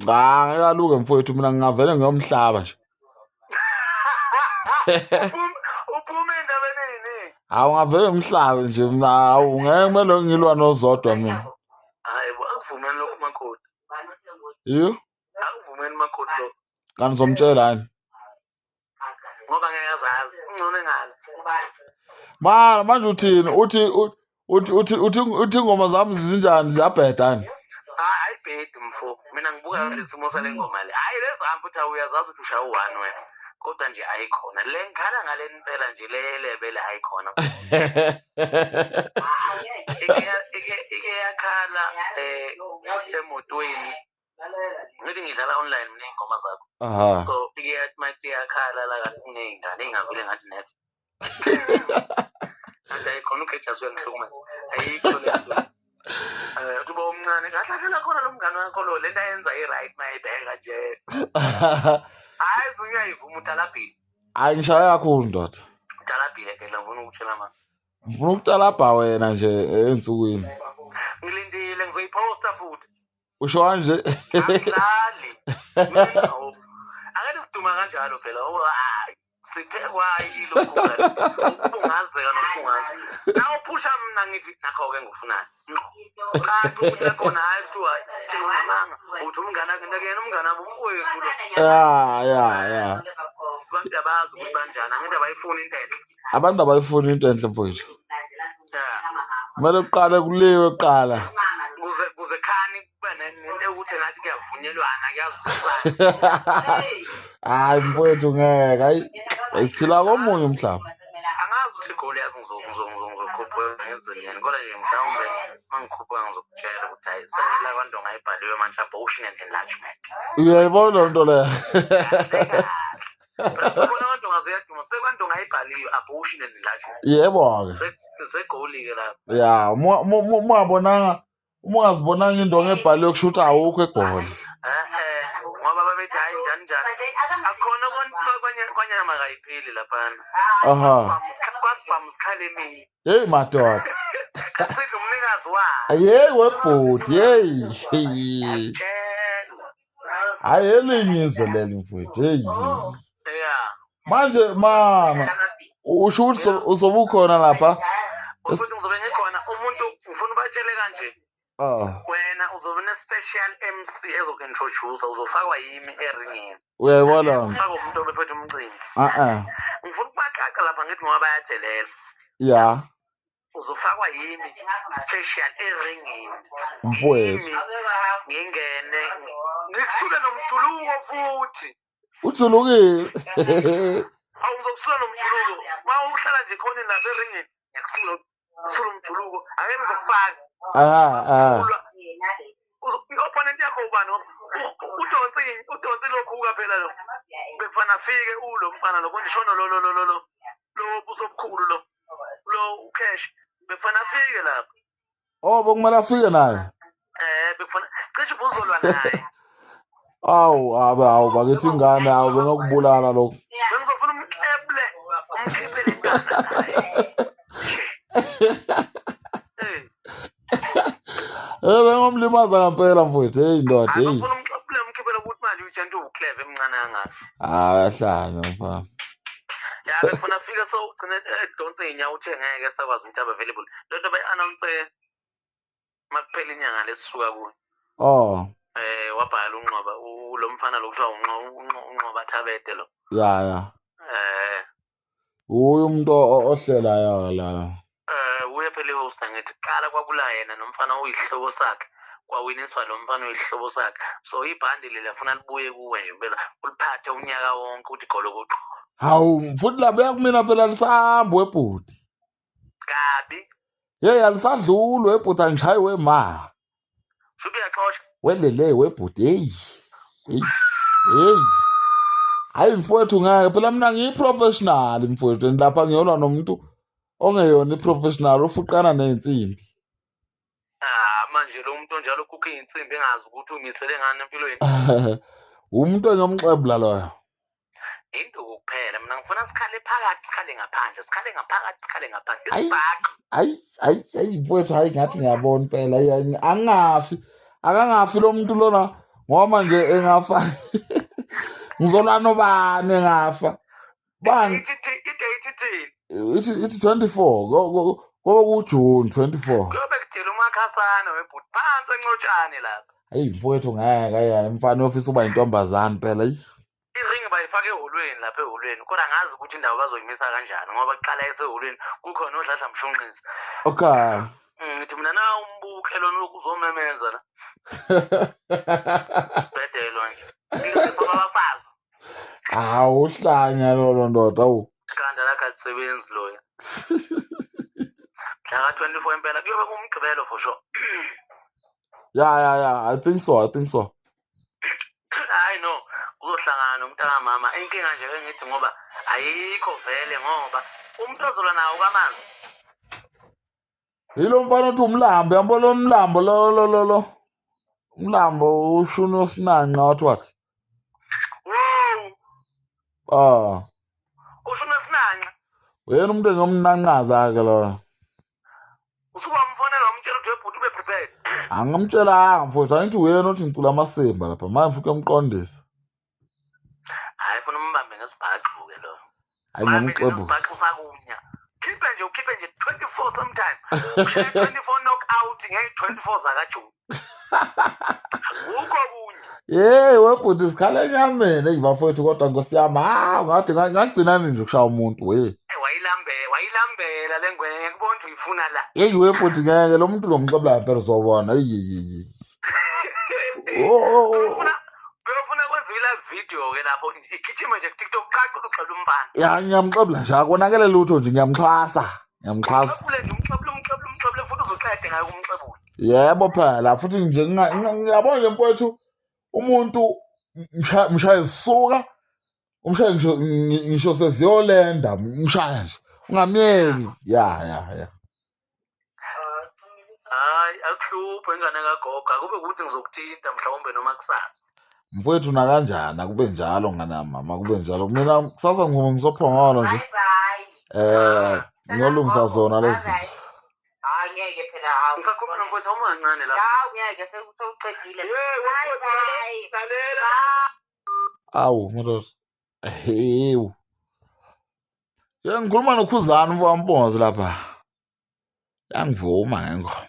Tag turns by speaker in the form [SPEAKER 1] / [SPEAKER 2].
[SPEAKER 1] Cha, ngeke aluke mfowethu, mina ngingavele ngiyomhlaba nje.
[SPEAKER 2] Uphume endabeni eyiningi.
[SPEAKER 1] Hawu, ngavele ngimhlabe nje mina. Hawu, ngeke kumele ngilwa nozodwa mina.
[SPEAKER 2] Hayi bo, akuvumeni lokho makoti.
[SPEAKER 1] Iyo?
[SPEAKER 2] Akuvumeni makoti lokho.
[SPEAKER 1] Kanti uzomtshela yini?
[SPEAKER 2] Ngoba ngeke azazi, ungcono engazi.
[SPEAKER 1] Ma manje uthini? Uthi uthi uthi uthi uthi ingoma zami zinjani, ziyabheda yini?
[SPEAKER 2] Hayi, ayibhedi mfo. Mina ngibuka lesimo sale ngoma le. Hayi, lezihamba uthi awuyazazi ukuthi ushaya u-one wena. Kodwa nje ayikhona. Le ngikhala ngale impela nje le lebele ayikhona. Ike yakhala emotweni. Ngithi ngidlala online mina iy'ngoma zakho. So ike yathi mayithi iyakhala la kanti kuney'ngane ey'ngavele ngathi net. Kanti ayikhona, ugeja uyangihlukumeza. Ayikho le nto. Uthi uba omncane kahle kahle khona lo mngane wakho lo, lento ayenza i-right mayibheka nje. Hayi, uyayivuma utalabhile.
[SPEAKER 1] Hayi, ngishaya kakhulu ndoda.
[SPEAKER 2] Utalabhile phela, ngifuna ukutshela manje.
[SPEAKER 1] Ngifuna ukutalabha wena nje ensukwini.
[SPEAKER 2] Ngilindile, ngizoyiposta futhi.
[SPEAKER 1] Usho kanje?
[SPEAKER 2] Angidlali. Mina angeke siduma kanjalo phela. Hayi, siphekwa yilokhu ukubungazeka nokubungaza. Na uphusha mina ngithi nakho-ke ngikufunayo. Cha, ukuthi khona hayi kuthiwa thina unamanga. Uthi umngane wakhe ndakuyena umngane wami umfowethu lo.
[SPEAKER 1] Ya ya ya.
[SPEAKER 2] Abantu abazi ukuthi banjani, angithi abayifuni into enhle.
[SPEAKER 1] Abantu abayifuni into enhle mfowethu. Kumele kuqale kuliwe kuqala.
[SPEAKER 2] Kuze khani kube nento yokuthi ngathi kuyavunyelwana, kuyazwisisana.
[SPEAKER 1] Hayi mfowethu, ngeke, hayi, siphila komunye umhlaba.
[SPEAKER 2] Angazi ukuthi igoli yazi ngizokhuphuka ngenzeni, kodwa nje mhlawumbe uma ngikhuphuka ngizokutshela ukuthi hayi, sengila kwaNdonga ibhaliwe manje, abortion and enlargement.
[SPEAKER 1] Uyayibona loo nto leyo?
[SPEAKER 2] Ubona kwaNdonga ziyaduma, sekwaNdonga ibhaliwe abortion and enlargement.
[SPEAKER 1] Yebo-ke.
[SPEAKER 2] Segoli-ke lapho.
[SPEAKER 1] Ya, uma ungabonanga, uma ungazibonanga indonga ebhaliwe, kusho ukuthi awukho eGoli.
[SPEAKER 2] Ngoba babethi hayi njani njani. Akukhona kwanyama kayipheli laphana. Kwasibhamu sikhala emini.
[SPEAKER 1] Yeyi madoda.
[SPEAKER 2] Kasidla umnikazi wayo.
[SPEAKER 1] Yeyi webhuti, yeyi.
[SPEAKER 2] Tshela.
[SPEAKER 1] Hayi, elinye izwe leli mfowethu, heyi.
[SPEAKER 2] Yeah.
[SPEAKER 1] Manje mama, usho ukuthi uzobe ukhona lapha?
[SPEAKER 2] Futhi ngizobe ngikhona. Umuntu ngifuna ubatshele kanje. Wena uzobe ne-special MC ezoku-introduce, uzofakwa yimi eringini.
[SPEAKER 1] Uyayibona?
[SPEAKER 2] Ufaka umuntu obephethe umcimbi.
[SPEAKER 1] Ah.
[SPEAKER 2] Ngifuna ukubaqaqa lapha ngithi ngoba bayadelela. Uzofakwa yimi special eringini.
[SPEAKER 1] Mfowethu.
[SPEAKER 2] Ngingene ngikusule nomjuluko futhi.
[SPEAKER 1] Ujulukile.
[SPEAKER 2] Awu, ngizokusula nomjuluko. Ma uhlala nje khona lapha eringini, ngiyakusula usula umjuluko. Ake ngizokufaka.
[SPEAKER 1] Aha.
[SPEAKER 2] I-opponent yakho ubani? Udonsi lokhu phela lo. Bekufana afike ulo mfana lo kondishono lo lo lo lo lo. Lo buso obukhulu lo. Lo ucash. Bekufana afike lapha.
[SPEAKER 1] Oh, bekumele afike naye.
[SPEAKER 2] Bekufana cishe ubuzolwa naye.
[SPEAKER 1] Awu, abe awu bakithi ingane, awu bengakubulala lokho.
[SPEAKER 2] Bengizofuna umxeble, umkhiphe le ntwana naye.
[SPEAKER 1] Bengomlimaza ngempela mfowethu, hey ndoda, hey.
[SPEAKER 2] Ngifuna umxeble umkhiphele ukuthi manje ujento uclever emncane kangaka.
[SPEAKER 1] Hayi, ahlanya mfana.
[SPEAKER 2] Ya, bekufuna afike, so ugcine edonse iy'nyawo, uthe ngeke sakwazi ukuthi abe available. Le nto bayi-announce makuphela inyanga lesisuka kuyo.
[SPEAKER 1] Oh.
[SPEAKER 2] Wabhala uNqoba, lo mfana lo kuthiwa uNqoba Thabede lo.
[SPEAKER 1] Ya ya. Uye umuntu ohlelayo la.
[SPEAKER 2] Uye phela i-host, ngithi kuqala kwakula yena nomfana oyihlobo sakhe. Kwawiniswa lo mfana oyihlobo sakhe. So ibhandi leli afuna libuye kuwe nje phela, uliphathe unyaka wonke uthi golokoqo.
[SPEAKER 1] Hawu, futhi labuya kumina phela lisahamba webhuti.
[SPEAKER 2] Kabi.
[SPEAKER 1] Hey, alisadluli webhuti, angishayi wema.
[SPEAKER 2] Shuthi uyaxosha.
[SPEAKER 1] Welele webhuti, hey. Hey. Hey. Hayi mfowethu, ngeke phela, mina ngiyi-professional mfowethu, and lapha ngiyolwa nomuntu ongeyona i-professional, ofuqana ney'nsimbi.
[SPEAKER 2] Ah, manje lo muntu onjalo ukhukha iy'nsimbi engazi ukuthi umisele ngani empilweni.
[SPEAKER 1] Umuntu engiyomxebula loyo.
[SPEAKER 2] Induku kuphela, mina ngifuna sikhale phakathi, sikhale ngaphandle, sikhale ngaphakathi, sikhale ngaphandle.
[SPEAKER 1] Ayi.
[SPEAKER 2] Isibhaxu.
[SPEAKER 1] Hayi hayi hayi mfowethu, hayi ngathi ngiyabona impela, hayi, angafi, akangafi lo muntu lona. Ngoba manje engafa ngizolwa nobani engafa? Bani?
[SPEAKER 2] Ithi ithini?
[SPEAKER 1] Ithi 24 kobe kuJune 24.
[SPEAKER 2] Kuyobe kudela umakhasana webhuti phansi encotshane lapha.
[SPEAKER 1] Hayi mfowethu ngeke hayi mfana ofisa uba intombazane phela.
[SPEAKER 2] Iringi bayifaka eholweni lapha eholweni kodwa angazi ukuthi indawo bazoyimisa kanjani ngoba kuqala eseholweni kukhona odladla mshunqisi.
[SPEAKER 1] Okay.
[SPEAKER 2] Ngithi mina na umbuke lona lokhu uzomemeza la. Sibhedelo nje. Ngifaka abafazi.
[SPEAKER 1] Hawu uhlanya lolo ndoda awu.
[SPEAKER 2] Ikhanda lakhe alisebenzi loya. Mhla ka-24 impela kuyobe kuwumgqibelo for sure.
[SPEAKER 1] Yeah yeah yeah, I think so, I think so.
[SPEAKER 2] Hayi no, kuzohlangana nomntakamama. Inkinga nje engithi ngoba ayikho vele ngoba umuntu ozolwa nawo kamanzi.
[SPEAKER 1] Yilo mfana othi umlambo, yabo lo mlambo lo lo lo lo. Umlambo ushuni osinanqa wathi wathi.
[SPEAKER 2] Wow!
[SPEAKER 1] Ah,
[SPEAKER 2] Ushuni osinanqa.
[SPEAKER 1] Uyena umuntu engomnanqaza ke lo.
[SPEAKER 2] Usuwamfonela wamtshela ukuthi webhuti ube prepared.
[SPEAKER 1] Angimtshelanga mfowethu, angithi uyena othi ngicula amasimba lapha. Manje mfuke emqondisa.
[SPEAKER 2] Hayi funa umbambe ngesibhaxu ke lo.
[SPEAKER 1] Hayi ngiyamxebu.
[SPEAKER 2] Ngesibhaxu sakunya. Khiphe nje ukhiphe nje 24 sometime. Ushaye 24 knockout nge-24 zakaJuni. Akukho kunye.
[SPEAKER 1] Yey webhuti sikhala enyameni eyi bafowethu kodwa nkosi yami ah ngathi ngagcinani nje ukushaya umuntu we.
[SPEAKER 2] Wayilambela le ngwenya ngikubona ukuthi uyifuna la.
[SPEAKER 1] Yeyi webhuti ngeke lo muntu lomxebula phela uzobona. Eyi. Oh.
[SPEAKER 2] Kuyofuna kwenziwe i-live video ke lapho igijima nje ku-TikTok qaqa uzoxela umfana.
[SPEAKER 1] Ya ngiyamxebula nje akonakele lutho nje ngiyamxhasa. Ngiyamxhasa.
[SPEAKER 2] Umxebule nje umxebule futhi uzoqede ngayo kumxebula.
[SPEAKER 1] Yebo phela futhi nje ngiyabona nje mfowethu umuntu mshaya zisuka umshaya ngisho seziyolenda mshaya nje ungamyeki. Ya ya ya.
[SPEAKER 2] Hayi akuhluphe ingane kagogo akube ukuthi ngizokuthinta mhlawumbe noma kusasa.
[SPEAKER 1] Mfowethu nakanjani akube njalo ngane mama akube njalo mina kusasa ngizophongolo nje.
[SPEAKER 3] Bye bye.
[SPEAKER 1] Ngiyolungisa zona lezi.
[SPEAKER 3] Hayi ngeke phela hawu.
[SPEAKER 2] Ngisakhuluma mfowethu awumancane la.
[SPEAKER 3] Hawu ngeke sewuqedile.
[SPEAKER 2] Bye bye. Lalela.
[SPEAKER 1] Awu madoda. Hewu. Ngikhuluma noKhuzani umfowamponzi lapha. Yangivuma ngengoma.